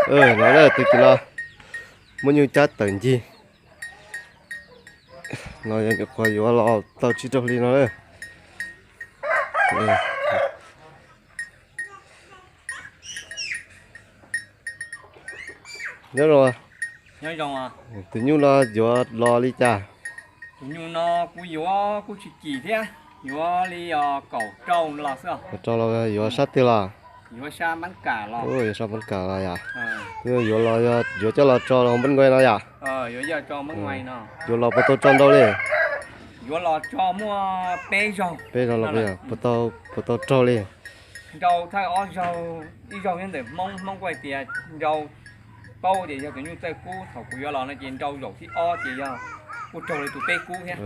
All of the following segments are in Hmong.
No na, tus kwv no muab nyuj cab tawm ncig. No yog nyuam qhuav yuav los tau tsib rau hli no na. Nyob zoo. Tus nyuj no yuav los li cas? Tus nyuj no kuv yuav kuj tsis kim thiab, yuav li kaum rau los xwb. Kaum rau los yuav sab twg los? Yuav sab Npab Kam los. Yuav sab Npab Kam los yom? Yuav los, yuav coj los tso hauv Npab Nkuaib no yom? Yuav los puas tau tso ntau li? Yuav los tso muaj peb zaug. Peb zaug los puas tau raug li? Nrau thawj ob zaug, ib zaug nyob ntawm Hmoob, Hmoob kuj hais tias nrau paub tias yog tus nyuj txawj kub, thaum kuv yuav los no ces nrau zaum thib ob ces yog kuj raug li tus peb kub thiab.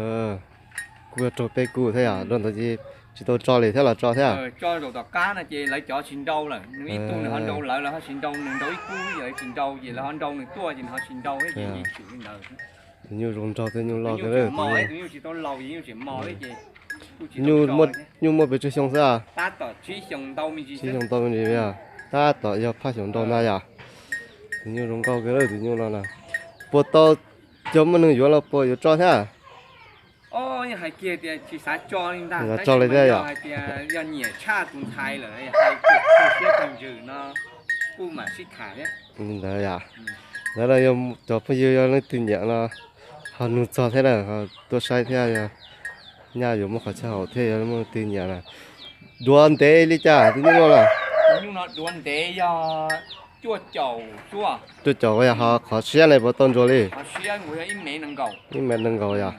Kuj yog raug peb kub thiab yom, rau ntawd ces tsis tau tso li thiab los tso thiab? Tso zaum tom qab no ces lawv cov tsis nrau lawm, nws ib tug nws ho nrau lawv, lawv ho tsis nrau, nws nrau ib kub, lawv tsis nrau ces lawv ho nrau nws tuaj ces nws ho tsis nrau thiab ces ib txwm li ntawd. Tus nyuj zoo nraug thiab nyuj loj thiab. Tus nyuj tsis tau laus, tus nyuj tsis tau laus. Nyuj muaj pes tsawg xyoo xwb? Tab tom tsib xyoo ntau me ntsis, tab tom yog phaj xyoos ntau ntag yom. Tus nyuj zoo nkauj kawg lawm tus nyuj no na. Puas tau, cov muaj neeg yuav los puas yuav tso thiab? Tsis xav tso li ntag, tso li thiab yom. Yog nyiam tshaj tus ntxhais lawm, hais siab kawg ntsws no kuj mam sib tham thiab. Li ntawd yom. Ntawd no yog cov phooj ywg yog leej twg nyiam no ho nug txog thiab na, tuaj saib thiab, yog nyaj yuav muaj qhov chaw haum thiab yog muaj leej twg nyiam na. Duav ntev li cas tus nyuj no na? Tus nyuj no duav ntev yog cuaj caum, cuaj caum yog ho qhov siab ne puas tau ntsuas li? Ib mev nees nkaum yom.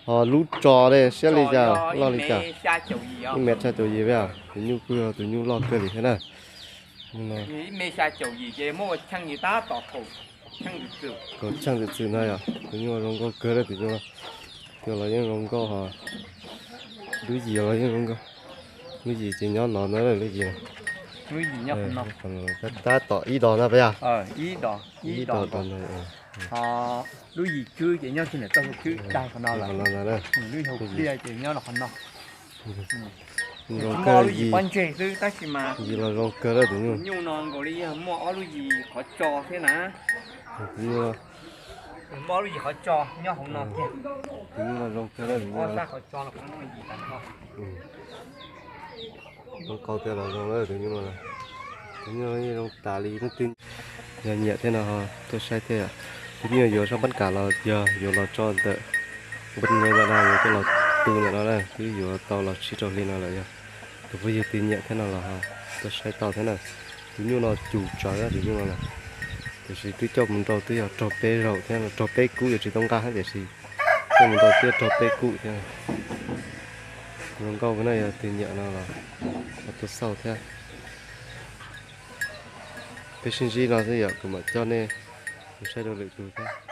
Ho lub tso li siab li cas loj li cas? Ib mev xya caum yim, tus nyuj kuj yog tus nyuj loj kawg li thiab na. Ib mev xya caum yim ces muab ua cheej ces tab tom kaum cheej txwm no yom. Tus nyuj zoo nkauj kawg li tus nyuj. Cua los yeej zoo nkauj ho. Lub yim los yeej zoo nkauj. Lub yim ces nyob no na, lub yim. Tab tom ib dos na puas yog? Ib dos, ib dos. Lub yim tswb ces nyob txij ntawm txoj hlua tswb daig qhov no lawm. Lub yim hauv pliaj ces nyob rau qhov no. Zoo kawg, lub yim pob ntseg xwb tab sis mas yim los zoo kawg lawm tus nyuj. Nyuj no nkaus li yog muaj ob lub yim qhov tso thiab na. Muaj ob lub yim qhov tso nyob hauv no kiag. Tus nyuj no zoo kawg lawm tus nyuj. Ob sab qhov tso los qhov no yim tas no. Zoo nkauj tiag los zoo lawm tus nyuj no. Tus nyuj zoo tas li leej twg yog nyiam thiab no ho tuaj saib thiab yom. Tus nyuj yuav sab Npab Kam los yog yuav los tso ntawm Npab Nkuaib no, yuav coj los tu ntawm no na, twb yuav tau los tsib rau hli no lawm. Yog tus phooj ywg twg nyiam thiab no los ho tuaj saib tau thiab na. Tus nyuj no cum tsawv tus nyuj no na. Tiam sis twb coj mus nrau twb yog raug peb zaug thiab, raug peb kub yuav tsis tau nqaj thiab tiam sis coj mus nrau twb raug peb kub thiab. Zoo nkauj na, yog twg nyiam no los ho tuaj xauj thiab. Peb sib ntsib no xwb yom, kuv mam coj nej mus saib rau lwm tus thiab.